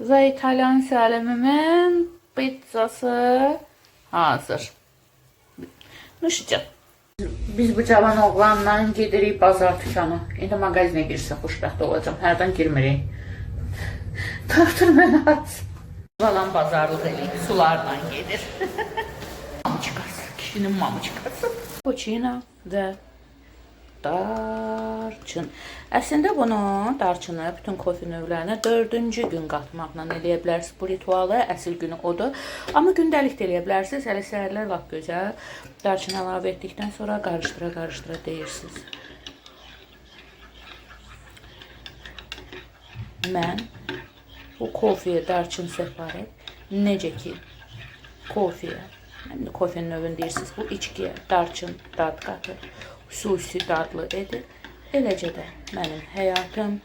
Və İtalyan Səlimimin pizzası hazır. Nuşcan. Biz bu cavan oğlanla gedirik bazar dükanı. İndi mağazinə girsə xoşbəxt olacağam. Hərdən girmirik. Tartır məni az. Balam bazarlıq eləyib, sularla gedir. Mamıçkası, kişinin mamıçkası. Puçina və darçın. Əslində bunu, darçını bütün kofe növlərinə 4-cü gün qatmaqla eləyə bilərsiniz bu ritualı. Əsl günü odur. Amma gündəlik də eləyə bilərsiniz. Hələ səhərlər lap gözəl. Darçını əlavə etdikdən sonra qarışdıra-qarışdıra deyirsiniz. Mən bu kofeyə darçın separat necə ki kofeyə, yəni kofenin növünü deyirsiniz, bu içkiyə darçın dad qatır, xüsusi dadlı edir. Eləcə də mənim həyatım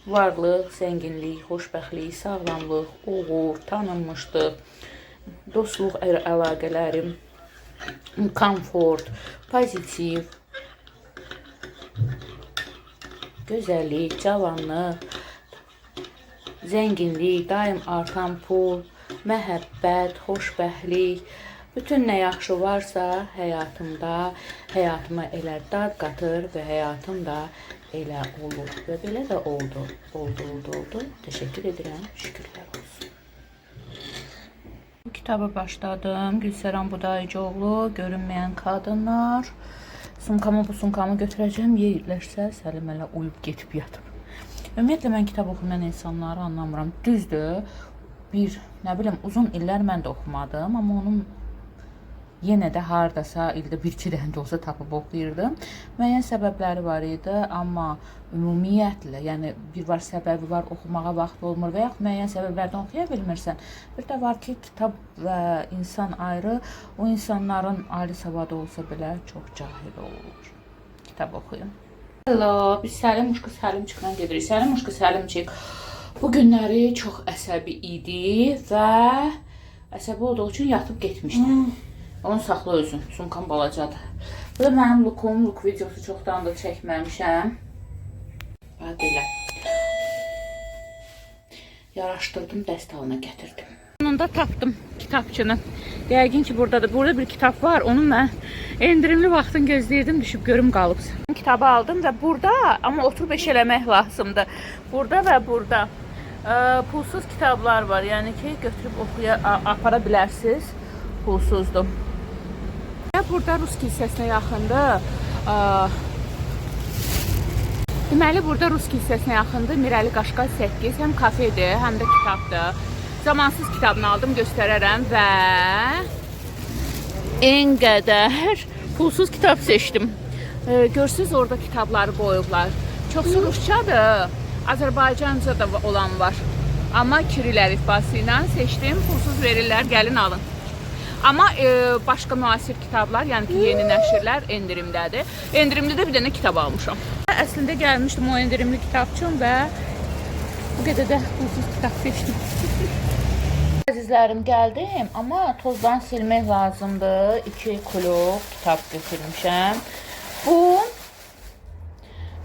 varlıq, zənginlik, xoşbəxtlik, sağlamlıq, uğur, tanınmışlıq, dostluq əlaqələrim, komfort, pozitiv, gözəllik, cavanlıq, zənginlik, daim artan pul, məhəbbət, xoşbəxtlik, bütün nə yaxşı varsa həyatımda, həyatıma elə dad qatır və həyatım da elə olur. Və belə də oldu. Oldu, oldu, oldu. Təşəkkür edirəm. Şükürlər olsun. Bu kitaba başladım. Gülsəran Budayıcıoğlu, Görünməyən Kadınlar. Sumkamı bu sumkamı götürəcəm. Yeyirlərsə Səlim elə uyub getib yatıb. Ümumiyyətlə mən kitab oxumayan insanları anlamıram. Düzdür, bir, nə bilim, uzun illər mən də oxumadım, amma onun yenə də hardasa ildə bir-iki dənə də olsa tapıb oxuyurdum. Müəyyən səbəbləri var idi, amma ümumiyyətlə, yəni bir var səbəbi var, oxumağa vaxt olmur və yaxud müəyyən səbəblərdən oxuya bilmirsən. Bir də var ki, kitab və insan ayrı, o insanların ali savadı olsa belə çox cahil olur. Kitab oxuyun. Hello, biz Səlim Muşka Səlimçiklə gedirik. Səlim Muşka Səlimçik bu günləri çox əsəbi idi və əsəbi olduğu üçün yatıb getmişdi. Onu saxla özün. Sumkam balacadır. Bu da mənim lookum. Look videosu çoxdandır çəkməmişəm. Bax belə. Yaraşdırdım, dəst alına gətirdim. Sonunda tapdım kitabçını. Yəqin ki buradadır. Burada bir kitab var. Onu mən endirimli vaxtın gözləyirdim, düşüb görüm qalıbsa. Kitabı aldım və burada, amma oturub eş eləmək lazımdır. Burada və burada pulsuz kitablar var. Yəni ki, götürüb oxuya apara bilərsiniz. Pulsuzdur. Və burada Rus kilsəsinə yaxındır. Deməli, burada Rus kilsəsinə yaxındır. Mirəli Qaşqay 8. Həm kafedir, həm də kitabdır. Zamansız kitabını aldım, göstərərəm və en qədər pulsuz kitab seçdim. Görsüz orada kitabları qoyublar. Çoxsu rusçadır, Azərbaycanca da olan var. Amma Kiril əlifbası ilə seçdim. Pulsuz verirlər, gəlin alın. Amma başqa müasir kitablar, yəni ki, yeni nəşrlər endirimdədir. Endirimdə də bir dənə kitab almışam. Əslində gəlmişdim o endirimli kitabçım və bu qədər də pulsuz kitab seçdim. Əzizlərim, gəldim, amma tozdan silmək lazımdır. 2 kilo kitab götürmüşəm. Bu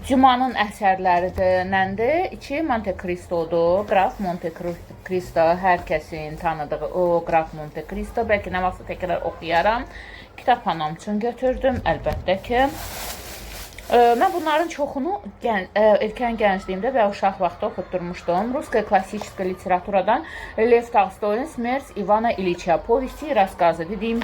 Cümanın əsərləridir. Nəndir? 2 Monte Cristo'dur. Qraf Monte Cristo hər kəsin tanıdığı o Qraf Monte Cristo. Bəlkə nə vaxtsa təkrar oxuyaram. Kitabxanam üçün götürdüm əlbəttə ki. Mən bunların çoxunu erkən gəncliyimdə və uşaq vaxtı oxutturmuşdum. Ruskaya klassическая literaturadan Lev Tolstoyun Smert İvana İliça povesti и рассказы. Dediyim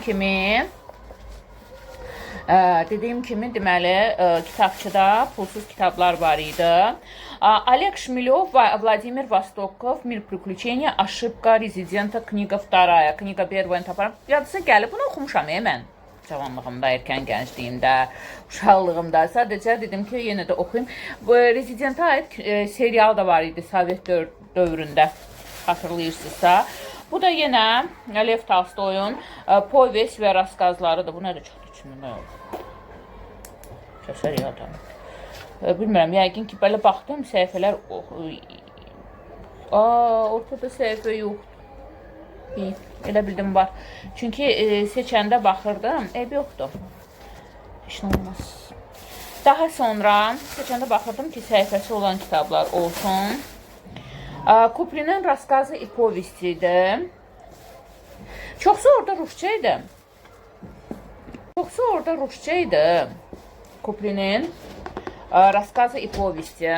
kimi deməli kitabçıda pulsuz kitablar var idi. Oleg Шмелев və Vladimir Vostokov Мир приключения, Ошибка резидента, книга вторая. Книга первая taparam. Yadınıza gəlib bunu oxumuşam mən cavanlığımda, erkən gəncliyimdə, uşaqlığımda. Sadəcə dedim ki, yenə də oxuyum. Bu Rezidentə aid serial da var idi Sovet dövründə. Xatırlayırsınızsa. Bu da yenə Lev Tolstoyun povest və raskazlarıdır. Bu nədir çıxdı içindən? Nə oldu? Kəsər ya adam. Bilmirəm, yəqin ki, belə baxdım, səhifələr Aa, ortada səhifə yoxdur. İyi, elə bildim var. Çünki seçəndə baxırdım, eybi yoxdur. Heç nə olmaz. Daha sonra seçəndə baxırdım ki, səhifəsi olan kitablar olsun. Kuprinin "Рассказы и повести" idi. Çoxsu orada rusca idi. Çoxsu orada rusca idi. Kuprinin "Рассказы и повести".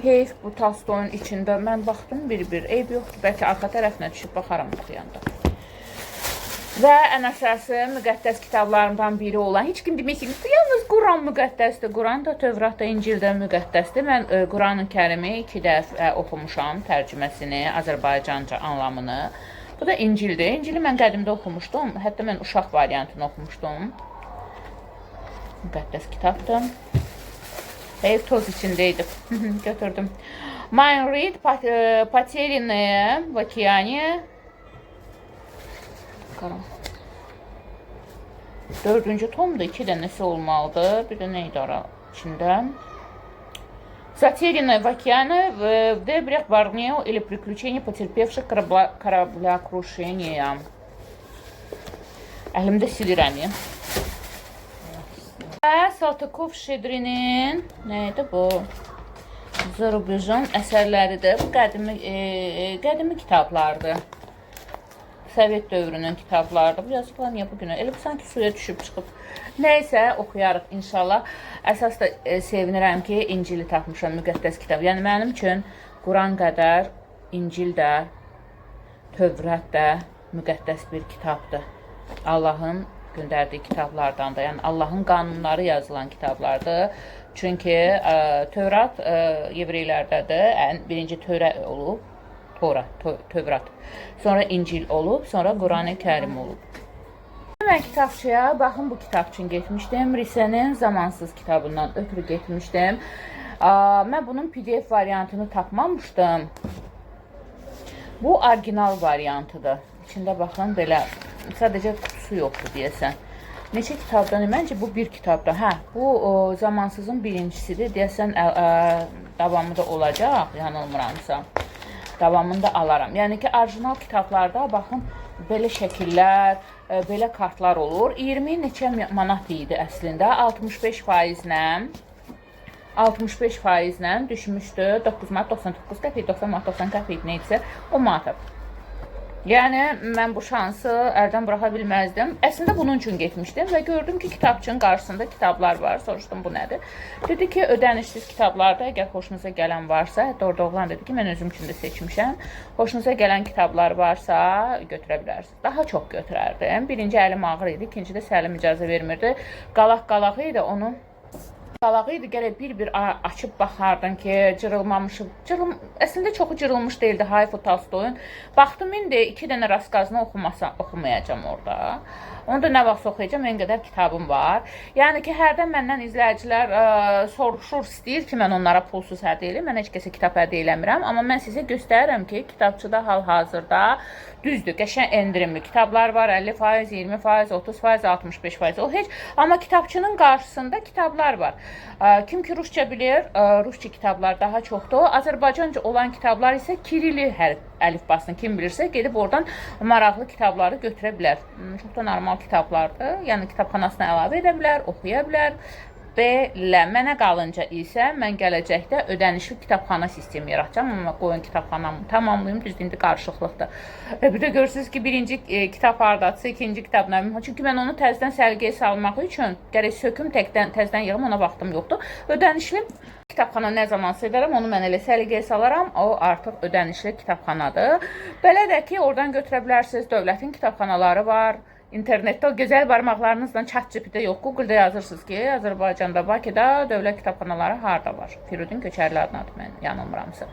Heyf, bu Tolstoyun içində mən baxdım bir-bir. Eyb yoxdur. Bəlkə arxa tərəfinə düşüb baxaram oxuyanda. Və ən əsası müqəddəs kitablarımdan biri olan, heç kim demək ki, yalnız Quran müqəddəsdir. Quran da, Tövrat da, İncil də müqəddəsdir. Mən Quran-ı Kərimi 2 dəfə oxumuşam, tərcüməsini, Azərbaycanca anlamını. Bu da İncildir. İncili mən qədimdə oxumuşdum. Hətta mən uşaq variantını oxumuşdum. Müqəddəs kitabdır. Heyf, toz içində idi. Götürdüm. Mine Reed, "Потерянные в океане". Bakalım. Dördüncü tomda iki dənəsi olmalıdır. Bir də nə idi ara içində? "Затерянные в океане в дебрях Борнео или приключения потерпевших кораблекрушение". Əlimdə silirəm ya. Və Saltykov Şedrinin nə idi bu? "За рубежом" əsərləridir. Bu qədimi kitablardır. Sovet dövrünün kitablarıdır. Bu yazıqlar niyə bu günə? Elə bu sanki suya düşüb çıxıb. Nəysə, oxuyarıq inşallah. Əsas da sevinirəm ki, İncili tapmışam, müqəddəs kitab. Yəni mənim üçün Quran qədər İncil də, Tövrat da müqəddəs bir kitabdır. Allahın göndərdiyi kitablardandır. Yəni Allahın qanunları yazılan kitablardır. Çünki Tövrat yevreylərdədir. Ən birinci Törə olub. Tora, Tövrat. Sonra İncil olub, sonra Qurani-Kərim olub. Mən kitabçıya, baxın, bu kitab üçün getmişdim. Risenin Zamansız kitabından ötürü getmişdim. Mən bunun PDF variantını tapmamışdım. Bu orijinal variantıdır. İçində baxın, belə sadəcə qutusu yoxdur deyəsən. Neçə kitabdan? Məncə bu bir kitabda. Hə, bu o, Zamansızın birincisidir. Deyəsən davamı da olacaq, yanılmıramsa. Davamını da alaram. Yəni ki, orijinal kitablarda baxın, belə şəkillər, belə kartlar olur. 20 neçə manat idi əslində. 65 faizlə 65 faizlə düşmüşdü. 9 manat 99 qəpik, 90 manat 90 qəpik, nə idisə o manata. Yəni mən bu şansı əldən buraxa bilməzdim. Əslində bunun üçün getmişdim və gördüm ki, kitabçının qarşısında kitablar var. Soruşdum, bu nədir? Dedi ki, ödənişsiz kitablardır. Əgər xoşunuza gələn varsa, hətta orada oğlan dedi ki, mən özüm üçün də seçmişəm. Xoşunuza gələn kitablar varsa götürə bilərsiniz. Daha çox götürərdim. Birinci əlim ağır idi, ikinci də Səlim icazə vermirdi. Qalaq-qalağı idi onu. Qalağı idi, gərək bir-bir açıb baxardın ki, cırılmamışı. Əslində çoxu cırılmış deyildi Hayf o Tolstoyun. Baxdım indi iki dənə "Рассказ"ını oxumasa oxumayacağam orada. Onu da nə vaxt oxuyacağam, en qədər kitabım var. Yəni ki, hərdən məndən izləyicilər soruşur, istəyir ki, mən onlara pulsuz hədiyyə eləyim. Mən heç kəsə kitab hədiyyə eləmirəm, amma mən sizə göstərirəm ki, kitabçıda hal-hazırda düzdür, qəşəng endirimli kitablar var, 50%, 20%, 30%, 65%. O heç, amma kitabçının qarşısında kitablar var. Kim ki rusca bilir, rusca kitablar daha çoxdur. Azərbaycanca olan kitablar isə Kirili hərf əlifbasını kim bilirsə, gedib oradan maraqlı kitabları götürə bilər. Çox da normal kitablardır. Yəni kitabxanasına əlavə edə bilər, oxuya bilər. Belə, mənə qalınca isə mən gələcəkdə ödənişli kitabxana sistemi yaratacağam, amma qoyun kitabxanamı tamamlayım, düzdür, indi qarışıqlıqdır. Bir də görürsünüz ki, birinci kitab hardadırsa, ikinci kitab nə bilim. Çünki mən onu təzədən səliqəyə salmaq üçün gərək söküm, təkdən təzədən yığım, ona vaxtım yoxdur. Ödənişli kitabxana nə zamansa edərəm, onu mən elə səliqəyə salaram, o artıq ödənişli kitabxanadır. Belə də ki, oradan götürə bilərsiniz. Dövlətin kitabxanaları var. İnternetdə o gözəl barmaqlarınızla ChatGPT yox, Google-da yazırsınız ki, Azərbaycanda, Bakıda dövlət kitabxanaları harda var? Firudin Köçərli adınadır, mən yanılmıramsa.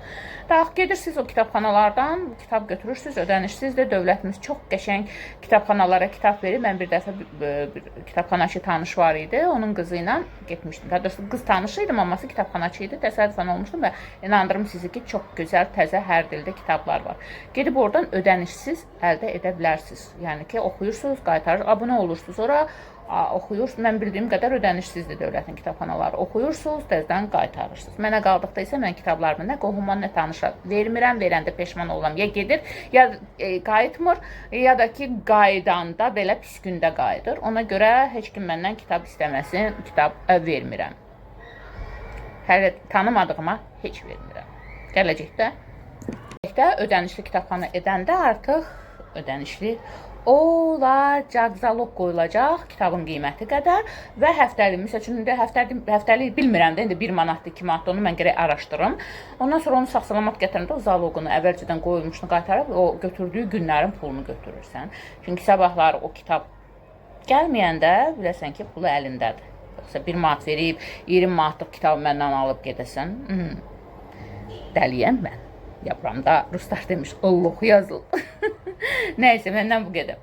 Dax gedirsiniz o kitabxanalardan kitab götürürsünüz, ödənişsizdir. Dövlətimiz çox qəşəng kitabxanalara kitab verir. Mən bir dəfə bir kitabxanaçı tanış var idi. Onun qızı ilə getmişdim. Daha doğrusu qız tanışı idi, maması kitabxanaçı idi. Təsadüfən olmuşdum və inandırım sizi ki, çox gözəl, təzə hər dildə kitablar var. Gedib oradan ödənişsiz əldə edə bilərsiniz. Yəni ki, oxuyursunuz, qaytarır, abunə olursunuz ora, oxuyursunuz. Mən bildiyim qədər ödənişsizdir dövlətin kitabxanaları. Oxuyursunuz, təzədən qaytarırsınız. Mənə qaldıqda isə mən kitablarımı nə qohuma, nə tanışa vermirəm. Verəndə peşman oluram. Ya gedir, ya qayıtmır, ya da ki, qayıdanda belə pis gündə qayıdır. Ona görə heç kim məndən kitab istəməsin, kitab vermirəm. Hələ tanımadığıma heç vermirəm. Gələcəkdə ödənişli kitabxana edəndə artıq ödənişli olacaq, zalog qoyulacaq kitabın qiyməti qədər və həftəlik, məsəl üçün indi həftəlik bilmirəm də, indi 1 manatdır, 2 manatdır, onu mən gərək araşdırım. Ondan sonra onu sağ-salamat gətirəndə o zaloqunu əvvəlcədən qoyulmuşunu qaytarıb o götürdüyü günlərin pulunu götürürsən. Çünki sabahlar o kitab gəlməyəndə biləsən ki, pulu əlindədir. Yoxsa 1 manat verib 20 manatlıq kitabı məndən alıb gedəsən. Dəliyəm mən. Ya buramda ruslar demiş, Allah yazıl. Nəysə, məndən bu qədər.